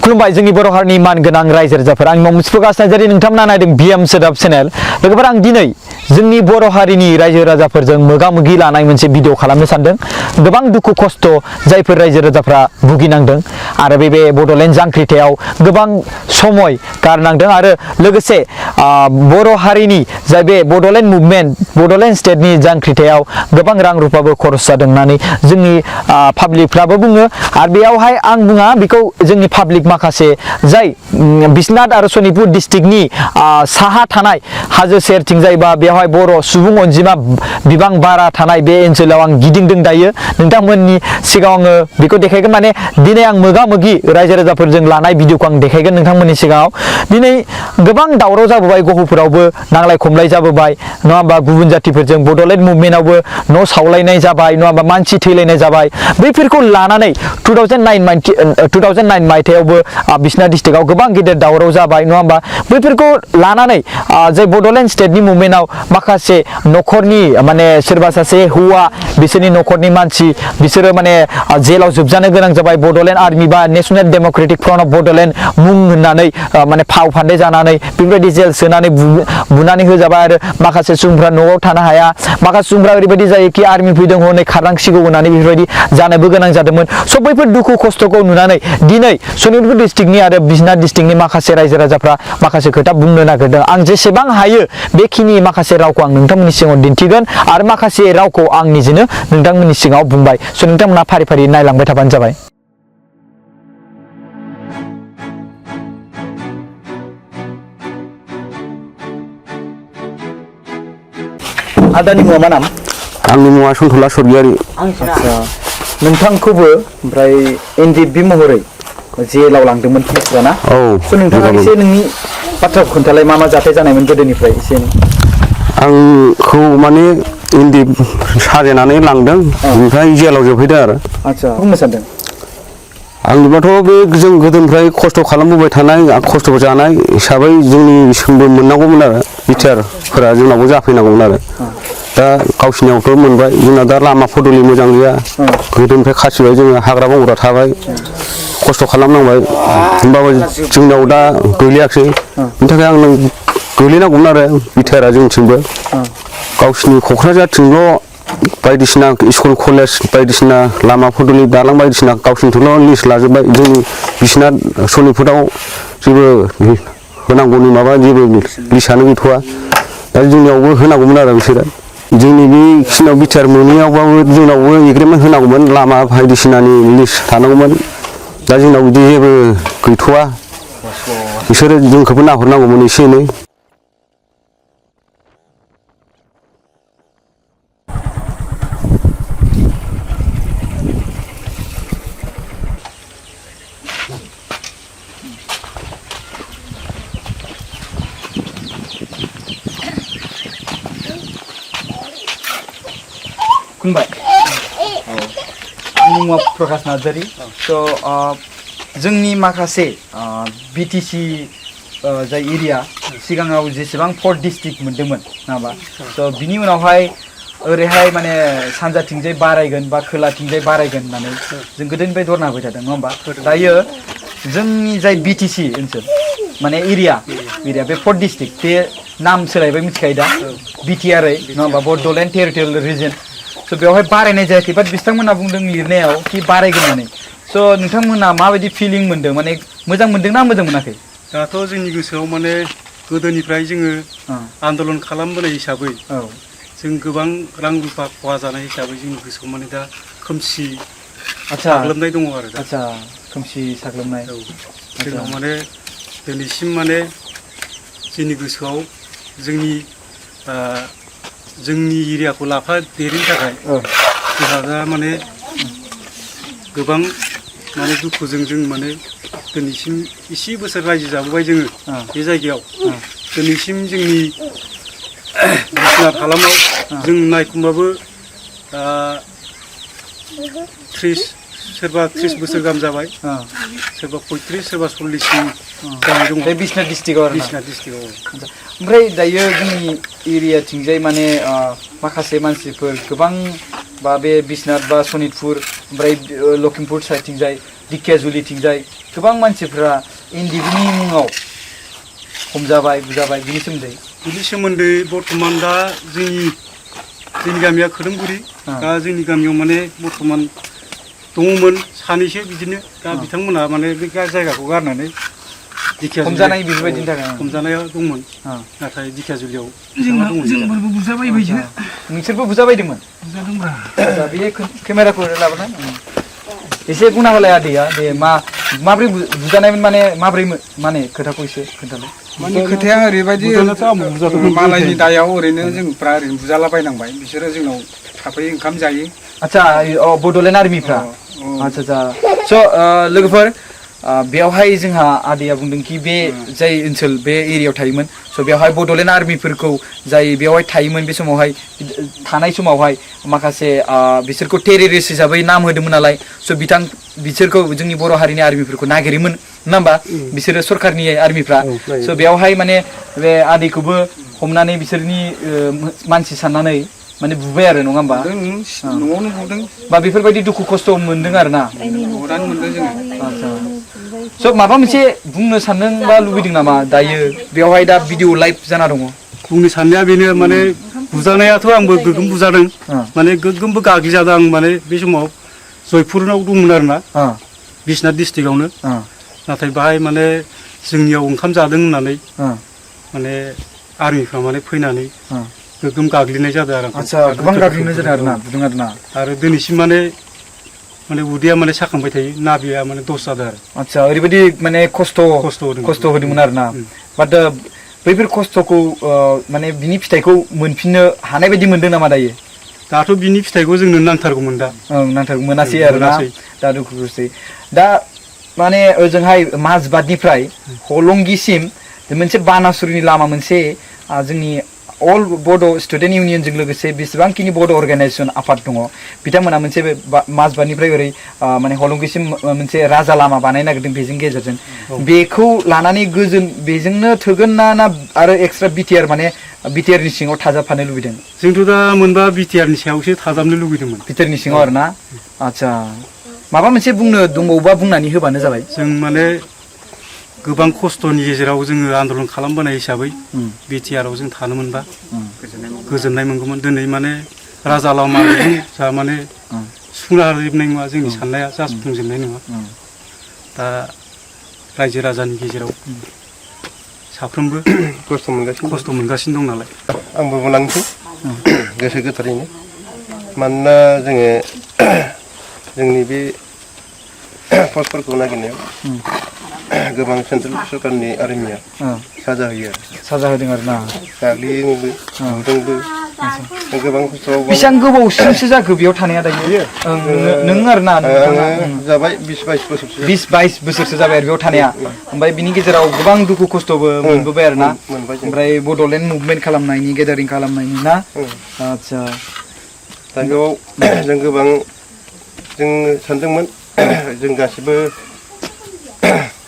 खुलुमबाय जोंनि बर' हारिनि मान गोनां रायजो राजाफोर आं मुस्फुक नार्जारि नोंथांमोना नायदों बिएम सोदाब चेनेल लोगोफोर आं दिनै जोंनि बर' हारिनि रायजो राजाफोरजों मोगा मोगि लानाय मोनसे भिडिअ खालामनो सानदों गोबां दुखु खस्थ' जायफोर रायजो राजाफ्रा भुगिनांदों आरो बे बड'लेण्ड जांख्रिथायाव गोबां समय गारनांदों आरो लोगोसे बर' हारिनि जाय बे बड'लेण्ड मुभमेन्ट बड'लेण्ड स्टेटनि जांख्रिथायाव गोबां रां रुफाबो खरस जादों होननानै जोंनि पाब्लिकफ्राबो बुङो आरो बेयावहाय आं बुङा बेखौ जोंनि पाब्लिक माखासे जाय बिश्वनाथ आरो सनितपुर डिस्ट्रिक्टनि साहा थानाय हाजो सेरथिंजाय बा बेवहाय बर' सुबुं अनजिमा बिबां बारा थानाय बे ओनसोलाव आं गिदिंदों दायो नोंथांमोननि सिगाङाव आङो बेखौ देखायगोन माने दिनै आं मोगा मोगि रायजो राजाफोरजों लानाय भिडिअखौ आं देखायगोन नोंथांमोननि सिगाङाव दिनै गोबां दावराव जाबोबाय गहपुरावबो नांलाय खमलाय जाबोबाय नङा होमबा गुबुन जातिफोरजों बड'लेण्ड मुभमेन्टआवबो न' सावलायनाय जाबाय नङा होमबा मानसि थैलायनाय जाबाय बैफोरखौ लानानै 2009 मायथाइयावबो बिश्वनाथ डिस्ट्रिक्टआव गोबां गिदिर दावराव जाबाय नङा होमबा बैफोरखौ लानानै जे बड'लेण्ड स्टेटनि मुभमेन्टआव माखासे न'खरनि माने सोरबा सासे हौवा बिसोरनि न'खरनि मानसि बिसोरो माने जेलाव जोबजानो गोनां जाबाय बड'लेण्ड आर्मि बा national Democratic front of Bodoland मुं होननानै माने फाव फान्दाय जानानै बेफोरबायदि जेल सोनानै बुनानै होजाबाय आरो माखासे सुबुंफ्रा न'आव थानो हाया माखासे सुबुंफ्रा ओरैबायदि जायो कि आर्मि फैदों हनै खारनांसिगौ होननानै बेफोरबायदि जानोबो गोनां जादोंमोन स' बैफोर दुखु खस्थ'खौ नुनानै दिनै सनितपुर डिस्ट्रिक्टनि आरो बिश्वनाथ डिस्ट्रिक्टनि माखासे रायजो राजाफ्रा माखासे खोथा बुंनो नागिरदों आं जेसेबां हायो बेखिनि माखासे रावखौ आं नोंथांमोननि सिगाङाव दिन्थिगोन आरो माखासे रावखौ आं निजेनो नोंथांमोननि सिगाङाव बुंबाय स' नोंथांमोना फारि फारि नायलांबाय थाबानो जाबाय आदानि मुङा मा नाम आंनि मुङा सन्थला सरगियारि नोंथांखौबो ओमफ्राय एनडिएफबि महरै जेलाव लांदोंमोन पुलिसफोरा ना औ स' नोंथाङा एसे नोंनि बाथ्राखौ खोन्थालाय मा मा जाथाय जानायमोन गोदोनिफ्राय एसे आंखौ माने एनडिएफ साजायनानै लांदों ओमफ्राय जेलाव जोबहैदों आरो आदसा बुंनो सानदों आंनिबाथ' बे जों गोदोनिफ्राय खस्थ' खालामबोबाय थानाय खस्थ' जानाय हिसाबै जोंनिसिमबो मोननांगौमोन आरो बिटिआरफोरा जोंनावबो जाफैनांगौमोन आरो दा गावसिनियावथ' मोनबाय जोंना दा लामा फदलि मोजां गैया गोदोनिफ्राय खाथिबाय जोङो हाग्रा बंग्रा थाबाय खस्थ' खालामनांबाय होमबाबो जोंनाव दा गैलियाखै बिनि थाखाय आंनो गोलैनांगौमोन आरो बिटिआरआ जोंथिंबो गावसिनि क'क्राझारथिंल' बायदिसिना स्कुल कलेज बायदिसिना लामा फदलि दालां बायदिसिना गावसिनिथिंल' लिस्ट लाजोबबाय जोंनि बिश्वनाथ सनितपुराव जेबो होनांगौनि माबा जेबो लिस्टआनो गैथ'वा दा जोंनियावबो होनांगौमोन आरो बिसोरो जोंनि बेखिनियाव बिटिआर मोनैयावबाबो जोंनावबो एग्रिमेन्ट होनांगौमोन लामा बायदिसिनानि लिस्ट थानांगौमोन दा जोंनाव बिदि जेबो गैथ'वा बिसोरो जोंखौबो नाहरनांगौमोन एसे एनै खुलुमबाय आंनि मुङा प्रकाश नार्जारि स' जोंनि माखासे बिटिसि जाय एरिया सिगाङाव जेसेबां 4 डिस्ट्रिक्ट मोनदोंमोन नङाबा स' बिनि उनावहाय ओरैहाय माने सानजाथिंजाय बारायगोन बा खोलाथिंजाय बारायगोन होननानै जों गोदोनिफ्राय धरना होबाय थादों नङा होमबा दायो जोंनि जाय बिटिसि ओनसोल माने एरिया बे 4 डिस्ट्रिक्ट बे नाम सोलायबाय मिथिखायो दा बिटिआरयै नङा होमबा बड'लेण्ड टेरिटरियेल रिजन स' बेवहाय बारायनाय जायाखै बाट बिथांमोनहा बुंदों लिरनायाव कि बारायगोन होननानै स' नोंथांमोना माबायदि फिलिं मोन्दों माने मोजां मोन्दों ना मोजां मोनाखै दाथ' जोंनि गोसोआव माने गोदोनिफ्राय जोङो आन्दलन खालामबोनाय हिसाबै जों गोबां रां रुफा खहा जानाय हिसाबै जोंनि गोसोआव माने दा खोमसि साग्लोबनाय दङ आरो आदसा खोमसि साग्लोबनाय जोंनाव माने दिनैसिम माने जोंनि गोसोआव जोंनि एरियाखौ लाफा देरैनि थाखाय जोंहा दा माने गोबां माने दुखुजों जों माने दिनैसिम एसे बोसोर रायजो जाबोबाय जोङो बे जायगायाव दिनैसिम जोंनि बिश्वनाथ हालामाव जों नायखुमबाबो 30 बोसोर गाहाम जाबाय सोरबा 35 सोरबा 40 जानाय दङ बे बिश्वनाथ डिस्ट्रिक्टआव ओमफ्राय दायो जोंनि एरियाथिंजाय माने माखासे मानसिफोर गोबां बा बे बिश्वनाथ बा सनितपुर ओमफ्राय लखिमपुर साइडथिंजाय दिकेजुलिथिंजाय गोबां मानसिफ्रा इन्दिनि मुङाव हमजाबाय बुजाबाय बिनि सोमोन्दै बिनि सोमोन्दै बर्थमान दा जोंनि गामिया खोदोमगुरि दा जोंनि गामियाव माने बर्थमान दङमोन सानैसो बिदिनो दा बिथांमोना माने बे जायगाखौ गारनानै हमजानाय बेफोरबायदिनि थाखाय हमजानाया दंमोन नाथाय दिकेजुलियाव जोंबो बुजाबायबायसो नोंसोरबो बुजाबायदोंमोन बुजादोंब्रा बे केमेराखौ लाबोना एसे बुंना होलाय आदैया दे माब्रै बुजानायमोन माने माब्रै माने खोथाखौ एसे खोन्थालाय माने खोथाया ओरैबायदि मालायनि दायाव ओरैनो जोंफ्रा ओरैनो बुजालाबायनांबाय बिसोरो जोंनाव थाफैयो ओंखाम जायो आच्छा बड'लेण्ड आर्मिफ्रा आच्छा स' लोगोफोर बेवहाय जोंहा आदैया बुंदोंखि बे जाय ओनसोल बे एरियायाव थायोमोन स' बेवहाय बड'लेण्ड आर्मिफोरखौ जाय बेवहाय थायोमोन बे समावहाय थानाय समावहाय माखासे बिसोरखौ टेररिस्ट हिसाबै नाम होदोंमोन नालाय स' बिसोरखौ जोंनि बर' हारिनि आर्मिफोरखौ नागिरोमोन नङा होमबा बिसोरो सरकारनि आर्मिफ्रा स' बेवहाय माने बे आदैखौबो हमनानै बिसोरनि मानसि साननानै माने बुबाय आरो नङा होमबा न'आवनो बुदों बा बेफोरबायदि दुखु खस्थ' मोनदों आरो ना बुनानै मोनदों जोङो आच्छा स' माबा मोनसे बुंनो सानदों बा लुबैदों नामा दायो बेवहाय दा भिडिअ लाइभ जाना दङ बुंनो साननाया बेनो माने बुजानायाथ' आंबो गोगोम बुजादों माने गोगोमबो गाग्लिजादों आं माने बे समाव जयपुराव दंमोन आरोना बिसनाथ डिस्ट्रिक्टआवनो नाथाय बाहाय माने जोंनियाव ओंखाम जादों होननानै माने आर्मिफ्रा माने फैनानै गोगोम गाग्लिनाय जादों आरो आच्छा गोबां गाग्लिनाय जादों आरोना बुदों आरोना आरो दिनैसिम माने उदैया माने साखांबाय थायो नाभिया माने दस जादों आरो आच्छा ओरैबायदि माने खस्थ' होदोंमोन आरोना बाट बैफोर खस्थ'खौ माने बिनि फिथाइखौ मोनफिननो हानाय बायदि मोनदों नामा दायो दाथ' बिनि फिथाइखौ जोंनो नांथारगौमोन दा नांथारगौ मोनासै आरोना दा दुखु खस्थ'यै दा माने ओजोंहाय माजबादनिफ्राय हलंगिसिम मोनसे बानासुरनि लामा मोनसे जोंनि अल बड' स्टुडेन्ट इउनियनजों लोगोसे बेसेबांखिनि बड' अर्गानाइजेसन आफाद दङ बिथांमोना मोनसे माजबादनिफ्राय ओरै माने हलंगिसिम मोनसे राजा लामा बानायनो नागिरदों बेजों गेजेरजों बेखौ लानानै बेजोंनो थोगोन ना आरो एक्सट्रा बिटिआर माने बिटिआरनि सिङाव थाजाबफानो लुबैदों जोंथ' दा मोनबा बिटिआरनि सायावसो थाजाबनो लुबैदोंमोन बिटिआरनि सिङाव आरोना आच्छा माबा मोनसे बुंनो दंबावोबा बुंनानै होबानो जाबाय जों माने गोबां खस्थ'नि गेजेराव जोङो आन्दलन खालामबोनाय हिसाबै बिटिआरआव जों थानो मोनबा गोजोननाय मोनगौमोन दिनै माने राजा लामाजों जा माने सुफुंना होजोबनाय नङा जोंनि साननाया जाफुंजोबनाय नङा दा रायजो राजानि गेजेराव साफ्रोमबो खस्थ' मोनगासिनो दं नालाय आंबो बुंलांनोसै गोसो गोथारैनो मानोना जोङो जोंनि बे पस्टफोरखौ नागिरनायाव गोबां सेन्ट्रेल सरकारनि आर्मिया साजा होयो आरो साजा होदों आरोना गाग्लियोबो बुदोंबो गोबां खस्थ'आव बेसेबां गोबावसिमसो जाखो बेयाव थानाया दायो नों आरोना जाबाय 20-22 बोसोरसो जाबाय आरो बेयाव थानाया ओमफ्राय बिनि गेजेराव गोबां दुखु खस्थ'बो मोनबोबाय आरोना ओमफ्राय बड'लेण्ड मुभमेन्ट खालामनायनि गेदारिं खालामनायनि ना आच्छा दा बेयाव जों गोबां जों सानदोंमोन जों गासिबो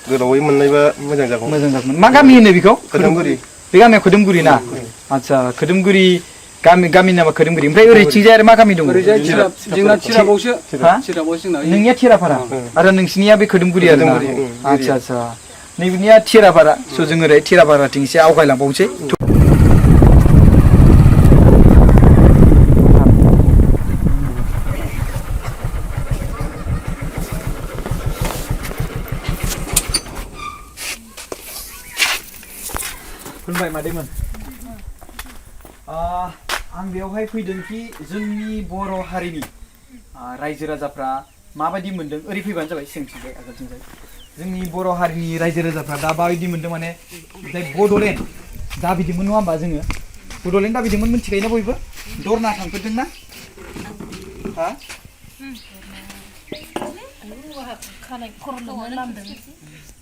गोलावै मोननायबा मोजां जागौमोन मा गामि होनो बेखौ खोदोमगुरि बे गामिया खोदोमगुरि ना आच्छा खोदोमगुरि गामिनि नामा खोदोमगुरि ओमफ्राय ओरैथिंजाय आरो मा गामि दङ जोंना थिराबावसो नोंनिया थिरापारा आरो नोंसिनिया बे खोदोमगुरि आरो ना आच्छा नैबेनिया थिरापारा स' जों ओरै थिरापाराथिं एसे आवगायलांबावनोसै खुलुमबाय मादैमोन आं बेवहाय फैदोंखि जोंनि बर' हारिनि रायजो राजाफ्रा माबायदि मोनदों ओरै फैबानो जाबाय सिंथिंजाय आगोलथिंजाय जोंनि बर' हारिनि रायजो राजाफ्रा दा माबायदि मोनदों माने जाय बड'लेण्ड दाबिदोंमोन नङा होमबा जोङो बड'लेण्ड दाबिदोंमोन मिथिखायोना बयबो दरना थांफेरदों ना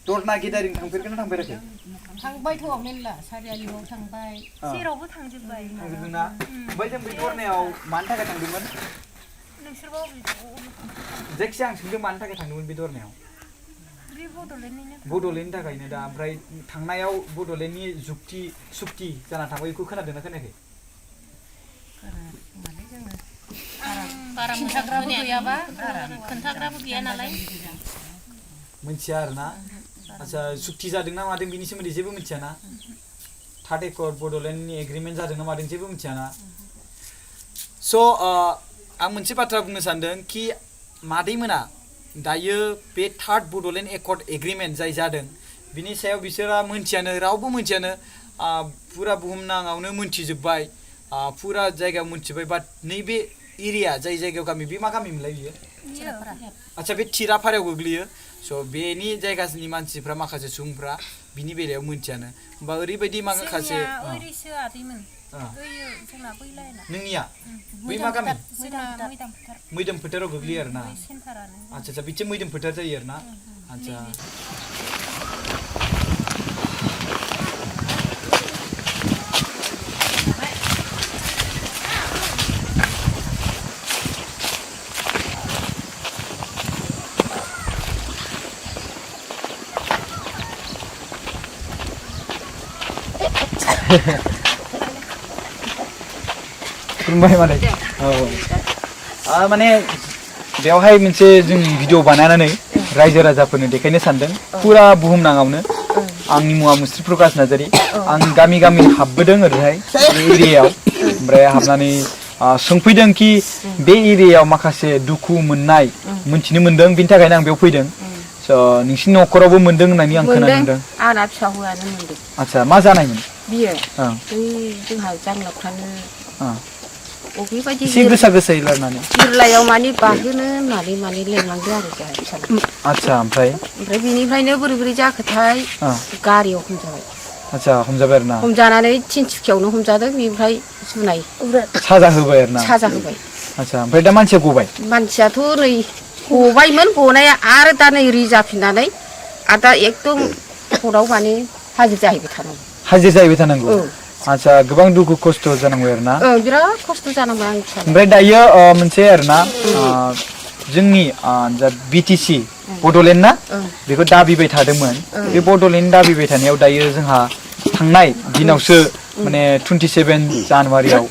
दरना गेदारिं थांफेरगोन ना थांफेराखै थांबायथ' मेरला सारियालियाव थांबाय जेरावबो थांजोबबाय थांजोबदोंना ओमफ्राय जों बै दरनायाव मानि थाखाय थांदोंमोन नोंसोरबो जायखिजाया आं सोंदों मानि थाखाय थांदोंमोन बे दरनायाव बे बड'लेण्डनि थाखायनो दा ओमफ्राय थांनायाव बड'लेण्डनि सुक्ति जाना थांबाय बेखौ खोनादोंना खोनायाखै बारा खोन्थाग्राबो गैयाबा खोन्थाग्राबो गैया नालाय मिथिया आरोना आच्छा सुक्ति जादों ना मादों बिनि सोमोन्दै जेबो मिथिया ना थार्ड एकर्ड बड'लेण्डनि एग्रिमेन्ट जादों ना मादों जेबो मिथिया ना स' आं मोनसे बाथ्रा बुंनो सानदों कि मादैमोना दायो बे थार्ड बड'लेण्ड एकर्ड एग्रिमेन्ट जाय जादों बिनि सायाव बिसोरा मोनथियानो रावबो मोनथियानो फुरा बुहुमनाङावनो मोनथिजोब्बाय फुरा जायगायाव मोनथिबाय बाट नैबे एरिया जाय जायगायाव गामि बे मा गामिमोनलाय बियो आच्छा बे थिराफारायाव गोग्लैयो स' बेनि जायगानि मानसिफ्रा माखासे सुबुंफ्रा बिनि बेलायाव मोनथियानो होमबा ओरैबायदि माखासे ओरैसो आदैमोन बैयो जोंना बै लाइना नोंनिया बै मा गामि मैदाम फोथार मैदाम फोथाराव गोग्लैयो आरोना सेन्टारानो आच्छा आच्छा बिथिं मैदाम फोथार जायो आरोना आच्छा खुलुमबाय मादै औ माने बेवहाय मोनसे जों भिडिअ बानायनानै रायजो राजाफोरनो देखायनो सानदों फुरा बुहुमनाङावनो आंनि मुङा मुस्रि प्रकाश नार्जारी आं गामि गामि हाबबोदों ओरैहाय बे एरियायाव ओमफ्राय हाबनानै सोंफैदों कि बे एरियायाव माखासे दुखु मोननाय मोनथिनो मोनदों बिनि थाखायनो आं बेयाव फैदों स' नोंसिनि न'खरावबो मोनदों होननानै आं खोनानो मोनदों आंना फिसा हौवायानो मोनदों आच्छा मा जानायमोन बियो बै जोंहा जांलाफ्रानो अबेबायदि एसे गोसा गोसायै लानानै जिरलायाव माने बाहोनो होननानै माने लेंलांदों आरो जोंहा फिसाला आच्छा ओमफ्राय बिनिफ्रायनो बोरै बोरै जाखोथाय गारियाव हमजाबाय आच्छा हमजाबाय आरोना हमजानानै तिनसुकियावनो हमजादों बेनिफ्राय जुनाय साजा होबाय आरोना साजा होबाय आच्छा ओमफ्राय दा मानसिया गबाय मानसियाथ' नै गबायमोन गनाया आरो दा नै रिजाफिननानै आरो दा एकदम हराव माने हाजिर जाहैबाय थानांगौ हाजिर जाहैबाय थानांगौ आच्छा गोबां दुखु खस्थ' जानांबाय आरोना बिराद खस्थ' जानांबाय आं फिसाला ओमफ्राय दायो मोनसे आरोना जोंनि जा बिटिसि बड'लेण्ड ना बेखौ दाबिबाय थादोंमोन बे बड'लेण्ड दाबिबाय थानायाव दायो जोंहा थांनाय दिनावसो माने 27 जानुवारियाव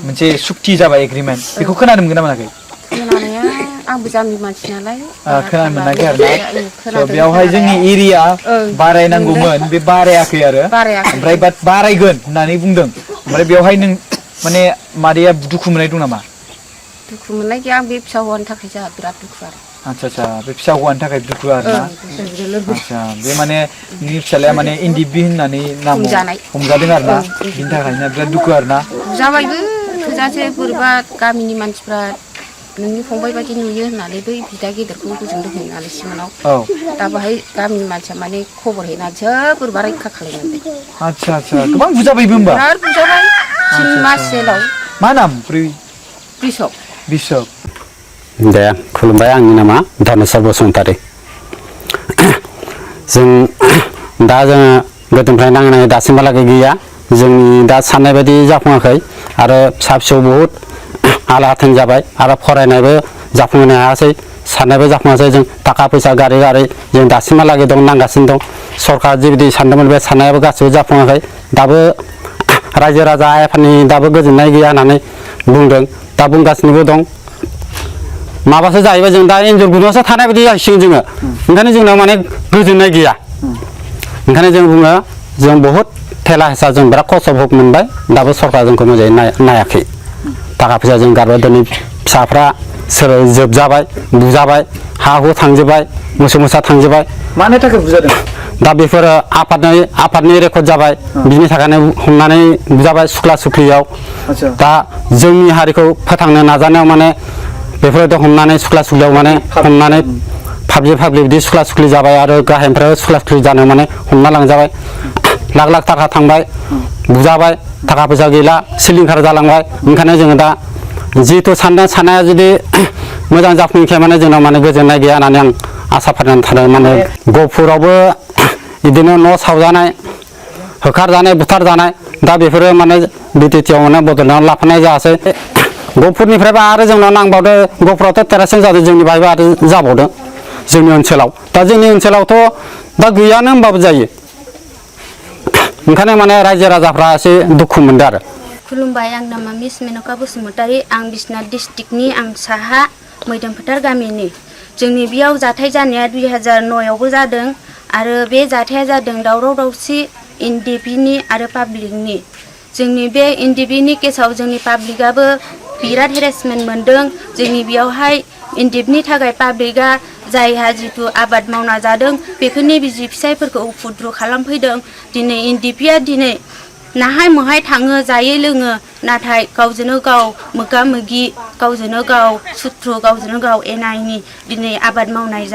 मोनसे सुक्ति जाबाय एग्रिमेन्ट बेखौ खोनानो मोनगोन ना मोनाखै खोनानाया आंबो जामनि मानसि नालाय खोनानो मोनाखै आरोना बेवहाय जोंनि एरिया बारायनांगौमोन बे बारायाखै आरो ओमफ्राय बाट बारायगोन होननानै बुंदों ओमफ्राय बेवहाय नों माने मादैया दुखु मोननाय दं नामा दुखु मोननाय गैया आं बे फिसा हौवानि थाखाय जोंहा बिराद दुखु आरो आच्छा आच्छा बे फिसा हौवानि थाखाय दुखु आरोना आच्छा बे माने नोंनि फिसालाया माने इन्दिबि होननानै नाम हमजादों आरोना बिनि थाखायनो बिराद दुखु आरोना जाबायबो थोजासे बोरैबा गामिनि मानसिफ्रा नोंनि फंबाय बायदि नुयो होननानै बै बिदा गेदेरखौ गोजोन दं होननानै सिमोनाव दा बाहाय गामिनि मानसिया माने खबर हैनानैसो बोरैबा रैखा खालामदों आच्छा आच्छा गोबां बुजाबायबो होमबा बिराद बुजाबाय 3 मास जेलाव मा नाम बिशप दे खुलुमबाय आंनि नामा धनेस्वर बसुमतारी जों दा जोङो गोदोनिफ्राय नांनाय दासिमहालागै गैया जोंनि दा साननाय बायदि जाफुङाखै आरो फिसा फिसौ बहुद आला आथें जाबाय आरो फरायनायबो जाफुंहोनो हायासै साननायबो जाफुङासै जों थाखा फैसा गारै गारै जों दासिमहालागै दं नांगासिनो दं सरकार जिबायदि सानदोंमोन बे साननायाबो गासिबो जाफुङाखै दाबो रायजो राजा आइ आफानि दाबो गोजोननाय गैया होननानै बुंदों दा बुंगासिनोबो दं माबासो जाहैबाय जों दा एन्जर गुदुङावसो थानाय बायदि जाहैसिगोन जोङो ओंखायनो जोंनाव माने गोजोननाय गैया ओंखायनो जों बुङो जों बहुद थेला हेसा जों बिराद खस्थ' भोग मोनबाय दाबो सरकार जोंखौ मोजाङै नायाखै थाखा फैसा जों गारबाय दिनै फिसाफ्रा सोर जोबजाबाय बुजाबाय हा हु थांजोब्बाय मोसौ मोसा थांजोब्बाय मानि थाखाय बुजादों दा बेफोरो आफादनि रेकर्ड जाबाय बिनि थाखायनो हमनानै बुजाबाय सुख्ला सुख्लियाव दा जोंनि हारिखौ फोथांनो नाजानायाव माने बेफोरबायदि हमनानै सुख्ला सुख्लियाव माने हमनानै फाब्लिक बिदि सुख्ला सुख्लि जाबाय आरो गाहायनिफ्राय सुख्ला सुख्लि जानायाव माने हमना लांजाबाय लाख लाख थाखा थांबाय बुजाबाय थाखा फैसा गैला सिलिंखार जालांबाय ओंखायनो जोङो दा जिहेथु सानदों साननाया जुदि मोजां जाफुंखाय माने जोंनाव माने गोजोननाय गैया होननानै आं आसा फारिनानै थादों माने गहपुरावबो बिदिनो न' सावजानाय होखारजानाय बुथारजानाय दा बेफोरो माने बिटिटिआव माने बड'लेण्डआव लाफानाय जायासै गहपुरनिफ्रायबो आरो जोंनाव नांबावदों गहपुरावथ' टेरासिं जादों जोंनि बाहायबो आरो जाबावदों जोंनि ओनसोलाव दा जोंनि ओनसोलावथ' दा गैयानो होनबाबो जायो ओंखायनो माने रायजो राजाफ्रा एसे दुखु मोनदों आरो खुलुमबाय आं नामा मिस मेनका बसुमतारी आं बिश्वनाथ डिस्ट्रिक्टनि आं साहा मैदाम फोथार गामिनि जोंनि बेयाव जाथाय जानाया 2009आवबो जादों आरो बे जाथाया जादों दावराव दावसि एनडिपिनि आरो पाब्लिकनि जोंनि बे एनडिपिनि केसाव जोंनि पाब्लिकआबो बिराद हेरेसमेन्ट मोनदों जोंनि बेयावहाय एनडिपिनि थाखाय पाब्लिकआ जायहा जितु आबाद मावना जादों बेफोरनि बिसि फिसायफोरखौ उफुद्रु खालामफैदों दिनै एनडिपिआ दिनै नाहाय मोहाय थाङो जायो लोङो नाथाय गावजोंनो गाव मोगा मोगि गावजोंनो गाव सुथ्रु गावजोंनो गाव एना एनि दिनै आबाद मावनाय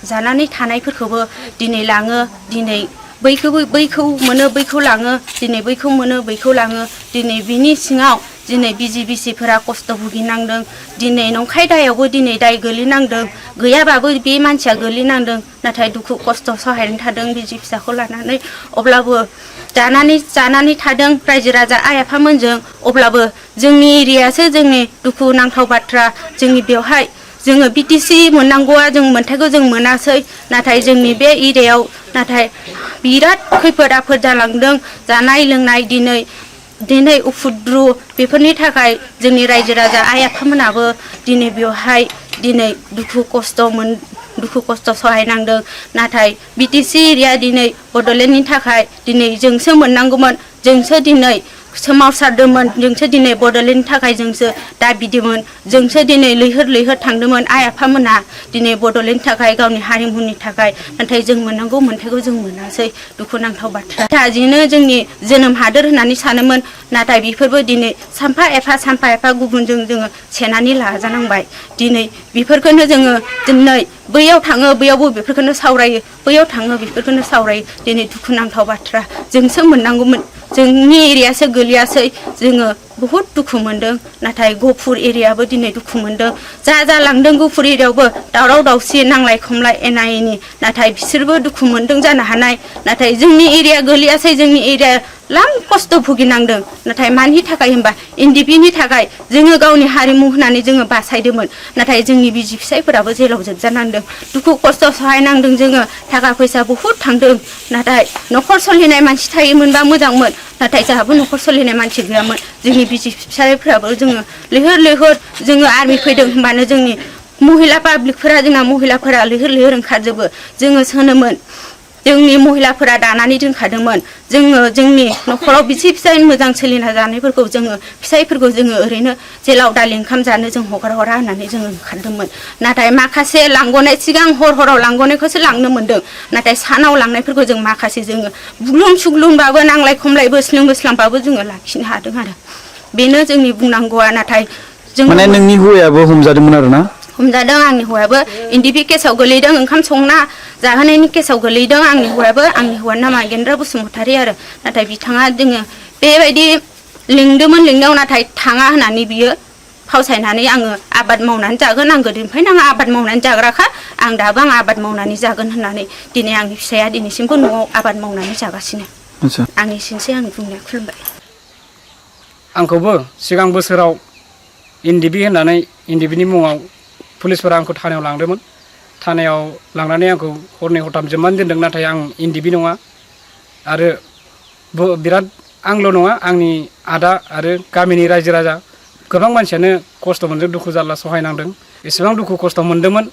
जानानै थानायफोरखौबो दिनै लाङो दिनै बैखौ मोनो बैखौ लाङो दिनै बैखौ मोनो बैखौ लाङो दिनै बिनि सिङाव दिनै बिसि बिसिफोरा खस्थ' भुगिनांदों दिनै नंखाय दायावबो दिनै दाय गोलैनांदों गैयाबाबो बे मानसिया गोलैनांदों नाथाय दुखु खस्थ' सहायनानै थादों बिसि फिसाखौ लानानै अब्लाबो जानानै थादों रायजो राजा आइ आफामोनजों अब्लाबो जोंनि एरियासो जोंनि दुखु नांथाव बाथ्रा जोंनि बेवहाय जोङो बिटिसि मोननांगौआ जों मोन्थाइखौ जों मोनासै नाथाय जोंनि बे एरियायाव नाथाय बिराद खैफोद आफोद जालांदों जानाय लोंनाय दिनै उफुद्रु बेफोरनि थाखाय जोंनि रायजो राजा आइ आफामोनाबो दिनै बेवहाय दिनै दुखु खस्थ' सहायनांदों नाथाय बिटिसि एरिया दिनै बड'लेण्डनि थाखाय दिनै जोंसो मोननांगौमोन जोंसो दिनै सोमावसारदोंमोन जोंसो दिनै बड'लेण्डनि थाखाय जोंसो दा बिदोंमोन जोंसो दिनै लैहोर थांदोंमोन आइ आफामोना दिनै बड'लेण्डनि थाखाय गावनि हारिमुनि थाखाय नाथाय जों मोननांगौ मोन्थाइखौ जों मोनासै दुखुनांथाव बाथ्रा दाजिनो जोंनि जोनोम हादोर होननानै सानोमोन नाथाय बेफोरबो दिनै सानफा एफा गुबुनजों जोङो सेनानै लाजानांबाय दिनै बेफोरखौनो जोङो दिनै बैयाव थाङो बैयावबो बेफोरखौनो सावरायो बैयाव थाङो बेफोरखौनो सावरायो दिनै दुखुनांथाव बाथ्रा जोंसो मोननांगौमोन जोंनि एरियासो गोलैयासै जोङो बहुद दुखु मोनदों नाथाय गफुर एरियाबो दिनै दुखु मोनदों जालांदों गफुर एरियायावबो दावराव दावसि नांलाय खमलाय एना एनि नाथाय बिसोरबो दुखु मोनदों जानो हानाय नाथाय जोंनि एरिया गोलैयासै जोंनि एरिया लाम खस्थ' भुगिनांदों नाथाय मानि थाखाय होनबा एनडिपिनि थाखाय जोङो गावनि हारिमु होननानै जोङो बासायदोंमोन नाथाय जोंनि बिसि फिसायफोराबो जेलाव जोबजानांदों दुखु खस्थ' सहायनांदों जोङो थाखा फैसा बहुद थांदों नाथाय न'खर सोलिनाय मानसि थायोमोनबा मोजांमोन नाथाय जोंहाबो न'खर सोलिनाय मानसि गैयामोन जोंनि बिसि फिसायफोराबो जोङो लैहोर जोङो आर्मि फैदों होनबानो जोंनि महिला पाब्लिकफोरा जोंना महिलाफोरा लैहोर ओंखारजोबो जोङो सोनोमोन जोंनि महिलाफोरा दानानै दोनखादोंमोन जोङो जोंनि न'खराव बिसि फिसाय मोजां सोलिना जानायफोरखौ जोङो फिसायफोरखौ जोङो ओरैनो जेलाव दालि ओंखाम जानो जों हगार हरा होननानै जोङो ओंखारदोंमोन नाथाय माखासे लांग'नाय सिगां हराव लांग'नायखौसो लांनो मोन्दों नाथाय सानाव लांनायफोरखौ जों माखासे जोङो बुग्लुं सुग्लुंबाबो नांलाय खमलाय बोस्लांबाबो जोङो लाखिनो हादों आरो बेनो जोंनि बुंनांगौआ नाथाय जों माने नोंनि हौवायाबो हमजादोंमोन आरो ना हमजादों आंनि हौवायाबो एनडिपि केसाव गोलैदों ओंखाम संना जाहोनायनि केसाव गोलैदों आंनि हौवानि नामा गेन्द्रा बसुमतारी आरो नाथाय बिथाङा जोङो बेबायदि लिंदोंमोन लिंनायाव नाथाय थाङा होननानै बियो फावसायनानै आङो आबाद मावनानै जागोन आं गोदोनिफ्रायनो आं आबाद मावनानै जाग्राखा आं दाबो आं आबाद मावनानै जागोन होननानै दिनै आंनि फिसाया दिनैसिमबो न'आव आबाद मावनानै जागासिनो आंनि एसेनोसै आंनि बुंनाया खुलुमबाय आंखौबो सिगां बोसोराव एनडिपिनि मुङाव पुलिसफोरा आंखौ थानायाव लांदोंमोन थानायाव लांनानै आंखौ हरनै हरथाम जोबनानै दोनदों नाथाय आं एनडिपि नङा आरो बिराद आंल' नङा आंनि आदा आरो गामिनि रायजो राजा गोबां मानसियानो खस्थ' मोनदों दुखु जारला सहायनांदों एसेबां दुखु खस्थ' मोनदोंमोन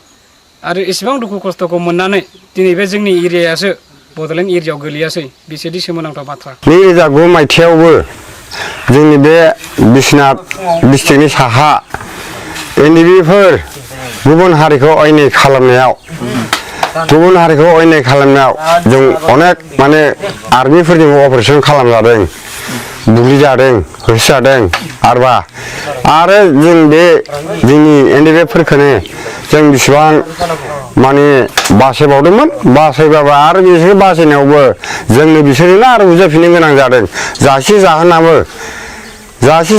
आरो एसेबां दुखु खस्थ'खौ मोननानै दिनै बे जोंनि एरियायासो बड'लेण्ड एरियायाव गोलैयासै बिसोरदि सोमोनांथाव बाथ्रा 2009 मायथाइयावबो जोंनि बे बिश्वनाथ डिस्ट्रिक्टनि साहा एनडिपिफोर गुबुन हारिखौ अयनाय खालामनायाव जों अनेक माने आर्मिफोरजों अपारेसन खालामजादों बुग्लिजादों होसोजादों आरो जों बे जोंनि एनडिपिफोरखौनो जों बेसेबां माने बासायबावदोंमोन बासायबाबो आरो बिसोर बासायनायावबो जोंनो बिसोरनो आरो बुजायफिननो गोनां जादों जासि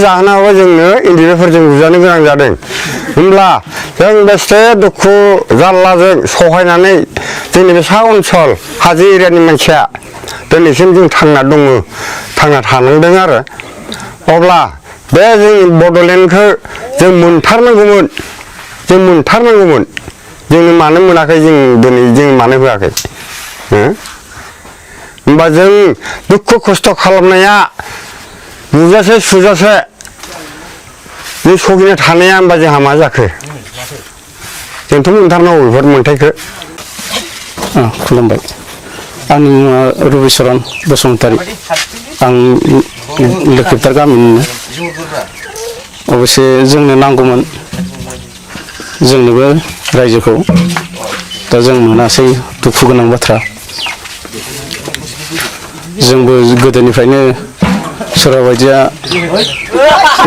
जाहोनाबो जोंनो एनडिपिफोरजों बुजानो गोनां जादों होमब्ला जों बेसे दुखु जारलाजों सहायनानै जोंनि बे सा ओनसोल हाजो एरियानि मानसिया दिनैसिम जों थांना थानांदों आरो अब्ला बे जोंनि बड'लेण्डखौ जों मोनथारनांगौमोन जोंनो मानो मोनाखै जों मानो होआखै होमबा जों दुखु खस्थ' खालामनाया बुजासे सुजासे जों सगिना थानाया होमबा जोंहा मा जाखो जोंथ' मोनथारनांगौ बेफोर मोन्थायखौ खुलुमबाय आंनि मुङा रबिचरन बसुमतारी आं लोखिदार गामिनिनो अबयसे जोंनो नांगौमोन जोंनोबो रायजोखौ दा जों मोनासै दुखु गोनां बाथ्रा जोंबो गोदोनिफ्रायनो सोरबा बायदिया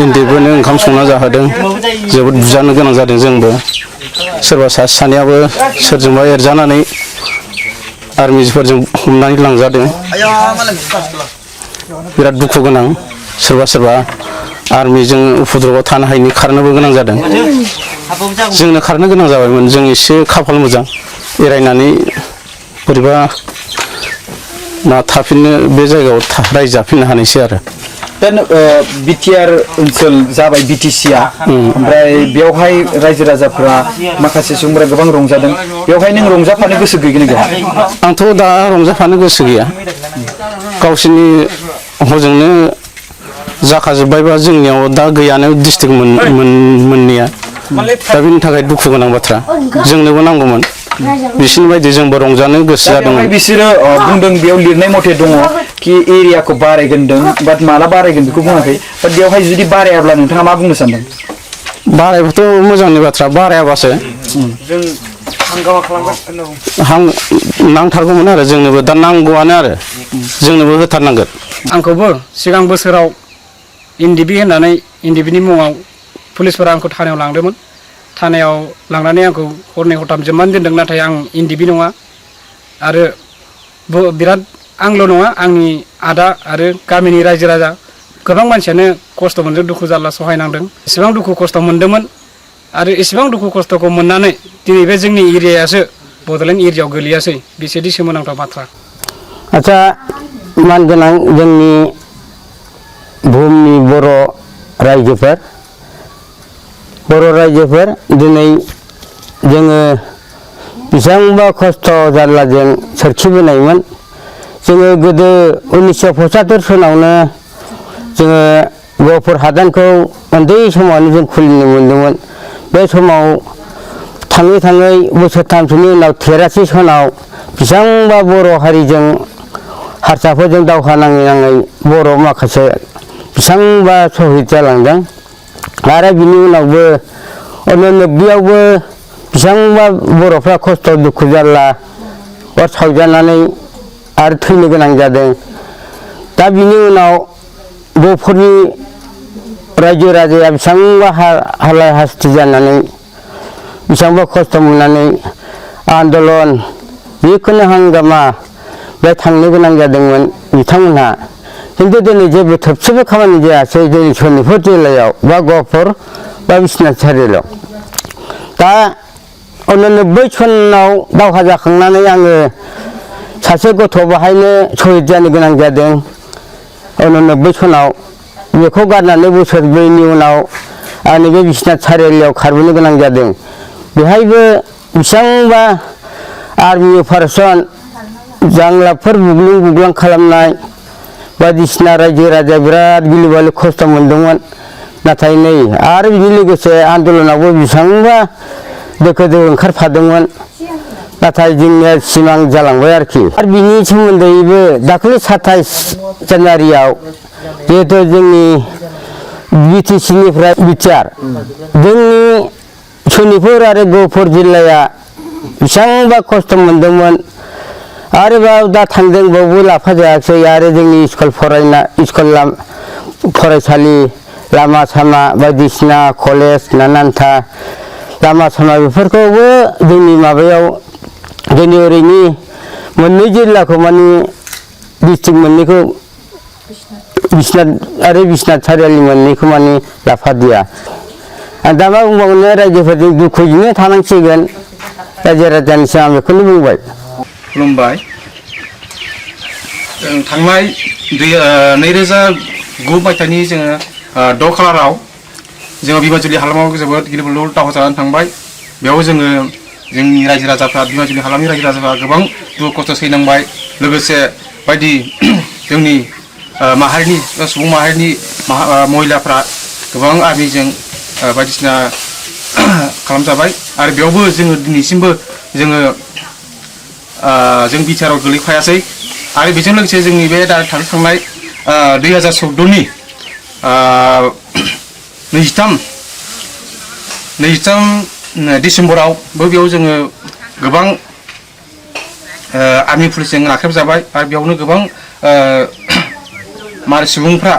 उन्दैफोरनो ओंखाम संना जाहोदों जोबोद बुजानो गोनां जादों जोंबो सोरबा सासे सानैयाबो सोरजोंबा एरजानानै आर्मिफोरजों हमनानै लांजादों बिराद दुखु गोनां सोरबा आर्मिजों उपद्रबआव थानो हायिनि खारनोबो गोनां जादों जोंनो खारनो गोनां जाबायमोन जों एसे खाफाल मोजां एरायनानै बोरैबा थाफिननो बे जायगायाव रायजो जाफिननो हानायसै आरो बिटिआर ओनसोल जाबाय बिटिसिआ ओमफ्राय बेवहाय रायजो राजाफोरा माखासे सुबुंफोरा गोबां रंजादों बेवहाय नों रंजाफानो गोसो गैगोन गैया आंथ' दा रंजाफानो गोसो गैया गावसोरनि हजोंनो जाखाजोब्बायबा जोंनियाव दा गैयानो डिस्ट्रिक्ट मोननैया दा बेनि थाखाय दुखु गोनां बाथ्रा जोंनोबो नांगौमोन बिसोरनि बायदि जोंबो रंजानो गोसो जादोंमोन बिसोरो बुंदों बेयाव लिरनाय मथे दङ कि एरियाखौ बारायगोन बाट माला बारायगोन बेखौ बुङाखै बाट बेवहाय जुदि बारायाब्ला नोंथाङा मा बुंनो सानदों बारायबाथ' मोजांनि बाथ्रा बारायाबासो नांथारगौमोन आरो जोंनोबो दा नांगौआनो आरो जोंनोबो होथारनांगोन आंखौबो सिगां बोसोराव इन्दिबि होननानै इन्दिबिनि मुङाव पुलिसफोरा आंखौ थानायाव लांदोंमोन थानायाव लांनानै आंखौ हरनै हरथाम जोबनानै दोनदों नाथाय आं इन्दिबि नङा आरो बिराद आंल' नङा आंनि आदा आरो गामिनि रायजो राजा गोबां मानसियानो खस्थ' मोनदों दुखु जारला सहायनांदों एसेबां दुखु खस्थ' मोन्दोंमोन आरो एसेबां दुखु खस्थ'खौ मोननानै दिनै बे जोंनि एरियायासो बड'लेण्ड एरियायाव गोलैयासै बेसेदि सोमोनांथाव बाथ्रा आच्चा मानगोनां जोंनि बुहुमनि बर' रायजोफोर दिनै जोङो बेसेबांबा खस्थ' जारलाजों सोरखिबोनायमोन जोङो गोदो 1975 सनावनो जोङो गहपुर हादानखौ उन्दै समावनो जों खुलिनो मोन्दोंमोन बे समाव थाङै थाङै बोसोरथामसोनि उनाव 83 सनाव बेसेबांबा बर' हारिजों हारसाफोरजों दावहा नाङै बर' माखासे बेसेबांबा सहिद जालांदों आरो बिनि उनावबो 90आवबो बेसेबांबा बर'फ्रा खस्थ' दुखु जारला अर सावजानानै आरो थैनो गोनां जादों दा बिनि उनाव गहपुरनि रायजो राजाया बेसेबांबा हालाय हास्थि जानानै बेसेबांबा खस्थ' मोननानै आन्दलन जिखुनु हांगामा बे थांनो गोनां जादोंमोन बिथांमोनहा खिन्थु दिनै जेबो थोबसेबो खामानि जायासै जोंनि सनितपुर जिल्लायाव बा गहपुर बा बिश्वनाथ सारिआलियाव दा 90 सनाव दावहा जाखांनानै आङो सासे गथ' बाहायनो सहिद जानो गोनां जादों 90 सनाव बेखौ गारनानै बोसोरब्रैनि उनाव आंनि बे बिश्वनाथ सारिआलियाव खारबोनो गोनां जादों बेहायबो बेसेबांबा आर्मि अपारेसन जांलाबफोर बुग्लुं खालामनाय बायदिसिना रायजो राजा बिराद गिलु बालु खस्थ' मोन्दोंमोन नाथाय नै आरो बिनि लोगोसे आन्दलनावबो बेसेबांबा दोखो ओंखारफादोंमोन नाथाय जोंनिया सिमां जालांबाय आरोखि आरो बिनि सोमोन्दैबो दाखालि 27 जानुवारियाव जिहेतु जोंनि बिटिसिनिफ्राय बिटिआर जोंनि सनितपुर आरो गहपुर जिल्लाया बेसेबांबा खस्थ' मोन्दोंमोन आरोबाव दा थांदों बावबो लाफा जायाखै आरो जोंनि फरायसालि लामा सामा बायदिसिना कलेज नानान्था लामा सामा बेफोरखौबो जोंनि माबायाव जोंनि ओरैनि मोननै जिल्लाखौ माने डिस्ट्रिक्ट मोननैखौ बिश्वनाथ आरो बिश्वनाथ सारिआलि मोननैखौ माने लाफादिया आं दा मा बुंबावनो रायजोफोरजों दुखुजोंनो थानांसिगोन रायजो राजानिसिम आं बेखौनो बुंबाय खुलुमबाय थांनाय 2009 मायथाइनि जोङो 6 खालाराव जोङो बिमाजुलि हालामाव जोबोद गिलु बालु दावहा जानानै थांबाय बेयाव जोङो जोंनि रायजो राजाफ्रा बिमाजुलि हालामनि रायजो राजाफ्रा गोबां दुखु खस्थ' सैनांबाय लोगोसे बायदि जोंनि माहारिनि सुबुं माहारिनि महिलाफ्रा गोबां आर्मिजों बायदिसिना खालामजाबाय आरो बेयावबो जोङो दिनैसिमबो जोङो जों बिटिआरआव गोलैफायासै आरो बेजों लोगोसे जोंनि बे दा थांनाय 2014नि 23 डिसेम्बरावबो बेयाव जोङो गोबां आर्मि पुलिसजों नाख्रेबजाबाय आरो बेयावनो गोबां माने सुबुंफ्रा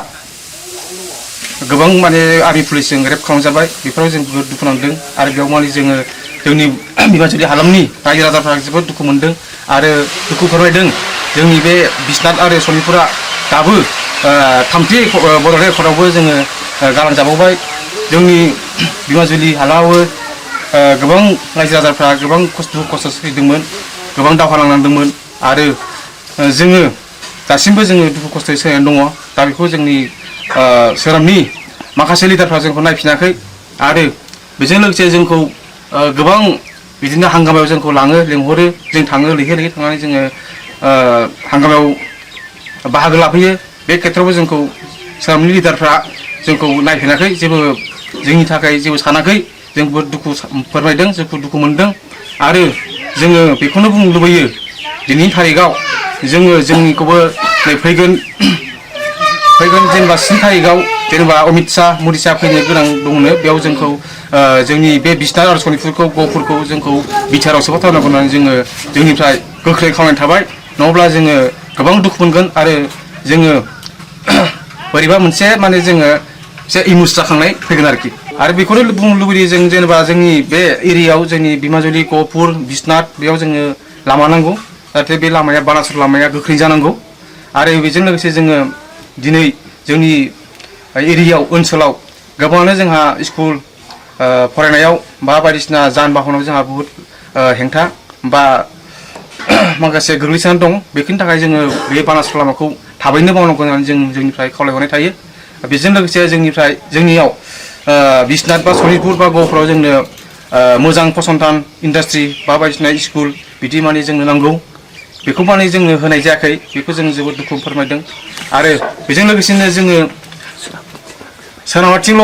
गोबां माने आर्मि पुलिसजों रेप खालामजाबाय बेफोराव जों जोबोद दुखु नांदों आरो बेयाव माने जोङो जोंनि बिमानजुलि हालामनि रायजो राजाफ्रा जोबोद दुखु मोनदों आरो दुखु फोरमायदों जोंनि बे बिश्वनाथ आरो सनितपुरा दाबो थामथि बड'लेण्ड एकर्डआवबो जोङो गालांजाबावबाय जोंनि बिमानजुलि हालामावबो गोबां रायजो राजाफ्रा गोबां खस्थ' सोलिदोंमोन गोबां दावहा नांनांदोंमोन आरो जोङो दासिमबो जोङो दुखु खस्थ'यै सोलिनानै दङ दा बेखौ जोंनि सोरांनि माखासे लिडारफ्रा जोंखौ नायफिनाखै आरो बेजों लोगोसे जोंखौ गोबां बिदिनो हांगामायाव जोंखौ लाङो लेंहरो जों थाङो लैहोर लैहोर थांनानै जोङो हांगामायाव बाहागो लाफैयो बे खेत्रआवबो जोंखौ सोरांनि लिडारफ्रा जोंखौ नायफिनाखै जेबो जोंनि थाखाय जेबो सानाखै जोंबो दुखु फोरमायदों जोंखौ दुखु मोनदों आरो जोङो बेखौनो बुंनो लुबैयो दिनैनि थारिखआव जोङो जोंनिखौबो फैगोन जेनेबा 10 थारिखआव जेनेबा अमित शाह मदि शाह फैनो गोनां दंनो बेयाव जोंखौ जोंनि बे बिश्वनाथ आरो सनितपुरखौ गहपुरखौ जोंखौ बिटिआरआव सोफाथारनांगौ होननानै जोङो जोंनिफ्राय गोख्रै खावलायनाय थाबाय नङाब्ला जोङो गोबां दुखु मोनगोन आरो जोङो बोरैबा मोनसे माने जोङो एसे इमोस जाखांनाय फैगोन आरो बेखौनो बुंनो लुबैयो जों जेनेबा जोंनि बे एरियायाव जोंनि बिमाजुलि गहपुर बिश्वनाथ बेयाव जोङो लामा नांगौ जाहाथे बे लामाया बानासुर लामाया गोख्रै जानांगौ आरो बेजों लोगोसे जोङो दिनै जोंनि एरियायाव ओनसोलाव गोबाङानो जोंहा स्कुल फरायनायाव बा बायदिसिना जान बाहनाव जोंहा बुहुद हेंथा बा माखासे गोग्लैसोनानै दं बेनि थाखाय जोङो बे बानासुर लामाखौ थाबैनो मावनांगौ होननानै जों जोंनिफ्राय खावलायहरनाय थायो बेजों लोगोसे जोंनियाव बिश्वनाथ बा सनितपुर बा गहपुराव जोंनो मोजां फसंथान इन्डास्ट्रि बा बायदिसिना स्कुल बिदि माने जोंनो नांगौ बेखौ माने जोंनो होनाय जायाखै बेखौ जों जोबोद दुखु फोरमायदों आरो बेजों लोगोसेनो जोङो सोनाबाथिंल'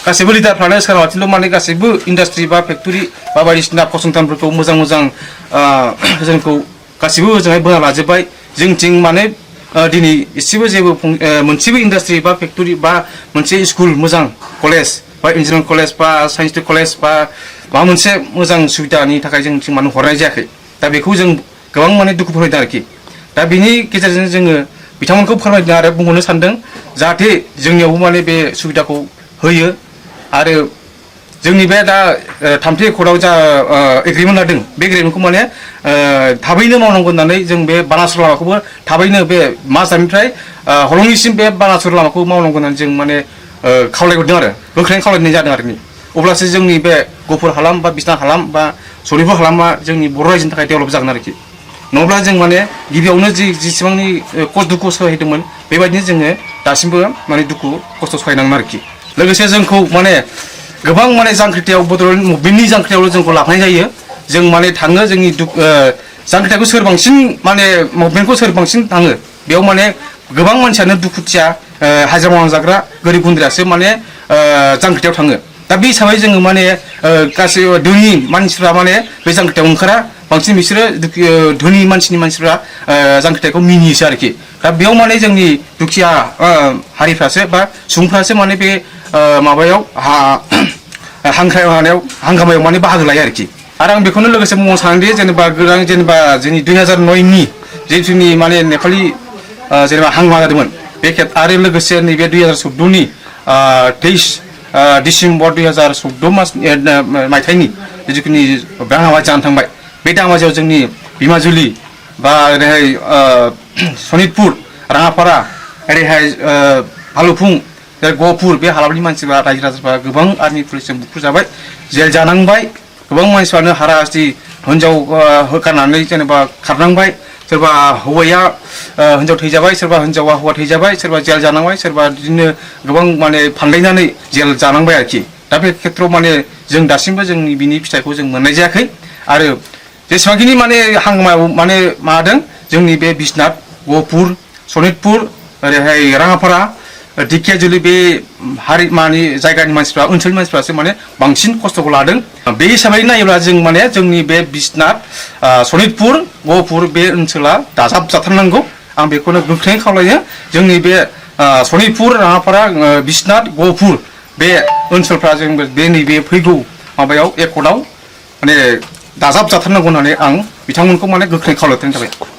गासैबो लिडारफ्रानो सोनाबाथिंल' माने गासैबो इन्डास्ट्रि बा फेक्टरि बा बायदिसिना फसंथानफोरखौ मोजां जोंखौ गासैबो ओजोंहाय बोना लाजोब्बाय जोंथिं माने दिनै एसेबो जेबो मोनसेबो इन्डास्ट्रि बा फेक्टरि बा मोनसे स्कुल मोजां कलेज बा इन्जिनियारिं कलेज बा साइन्स कलेज बा माबा मोनसे मोजां सुबिदानि थाखाय जोंथिं माने हरनाय जायाखै दा बेखौ जों गोबां माने दुखु फोरमायदों आरोखि दा बेनि गेजेरजों जोङो बिथांमोनखौ फोरमायदों आरो बुंहरनो सानदों जाहाथे जोंनियावबो माने बे सुबिदाखौ होयो आरो जोंनि बे दा थामथि एकर्डआव जा एग्रिमेन्ट लादों बे एग्रिमेन्टखौ माने थाबैनो मावनांगौ होननानै जों बे बानासुर लामाखौबो थाबैनो बे माजदानिफ्राय हलंगिसिम बे बानासुर लामाखौ मावनांगौ होननानै जों माने खावलायहरदों आरो गोख्रैनो खावलायनाय जादों आरो अब्लासो जोंनि बे गहपुर हालाम बा बिश्वनाथ हालाम बा सनितपुर हालामा जोंनि बर' रायजोनि थाखाय डेभेलप जागोन आरोखि नङाब्ला जों माने गिबियावनो जेसेबांनि दुखु सहायदोंमोन बेबायदिनो जोङो दासिमबो माने दुखु खस्थ' सहायनांगोन आरोखि लोगोसे जोंखौ माने गोबां माने जांख्रिथायाव बड'लेण्ड मुभमेन्टनि जांख्रिथायावल' जोंखौ लाफानाय जायो जों माने थाङो जोंनि जांख्रिथायखौ सोर बांसिन माने मुभमेन्टखौ सोर बांसिन थाङो बेयाव माने गोबां मानसियानो दुखुथिया हाजिरा मावना जाग्रा गोरिब गुन्द्रायासो माने जांख्रिथायाव थाङो दा बे हिसाबै जोङो माने गासैबो धोनि मानसिफ्रा माने बे जांख्रिथायाव ओंखारा बांसिन बिसोरो धोनि मानसिफ्रा जांख्रिथायखौ मिनियोसो आरोखि दा बेयाव माने जोंनि दुखिया हारिफ्रासो बा सुबुंफ्रासो माने बे माबायाव हांगामायाव माने बाहागो लायो आरोखि आरो आं बेखौनो लोगोसे बुंनो सानोदि जेनेबा जोंनि 2009नि जिथुनि माने नेपालि जेनेबा हांमा जादोंमोन बे आरो लोगोसे नैबे 2014नि 23 डिसेम्बर 2014 मायथाइनि जिखुनु दाङाबाजि जानानै थांबाय बे दाङाबाजियाव जोंनि बिमाजुलि बा ओरैहाय सनितपुर राङापारा ओरैहाय भालुफुं गहपुर बे हालामनि मानसिफ्रा रायजो राजाफ्रा गोबां आर्मि पुलिसजों बुख्रुजाबाय जेल जानांबाय गोबां मानसिफ्रानो हाराहास्ति हिन्जाव होखारनानै जेनेबा खारनांबाय सोरबा हौवाया हिन्जाव थैजाबाय सोरबा हिन्जावा हौवा थैजाबाय सोरबा जेल जानांबाय सोरबा बिदिनो गोबां माने फानलायनानै जेल जानांबाय आरोखि दा बे खेत्रआव माने जों दासिमबो जोंनि बिनि फिथाइखौ जों मोननाय जायाखै आरो जेसेबांखिनि माने हांमायाव माने माबादों जोंनि बे बिश्वनाथ गहपुर सनितपुर ओरैहाय राङापारा दिखियाजुलि बे हारि माने जायगानि मानसिफ्रा ओनसोलनि मानसिफ्रासो माने बांसिन खस्थ'खौ लादों बे हिसाबै नायोब्ला जों माने जोंनि बे बिश्वनाथ सनितपुर गहपुर बे ओनसोला दाजाबजाथारनांगौ आं बेखौनो गोख्रोङै खावलायो जोंनि बे सनितपुर राङापारा बिश्वनाथ गहपुर बे ओनसोलफ्रा जों बे नैबे फैगौ माबायाव एकर्डआव माने दाजाबजाथारनांगौ होननानै आं बिथांमोनखौ माने गोख्रोङै खावलायनाय थाबाय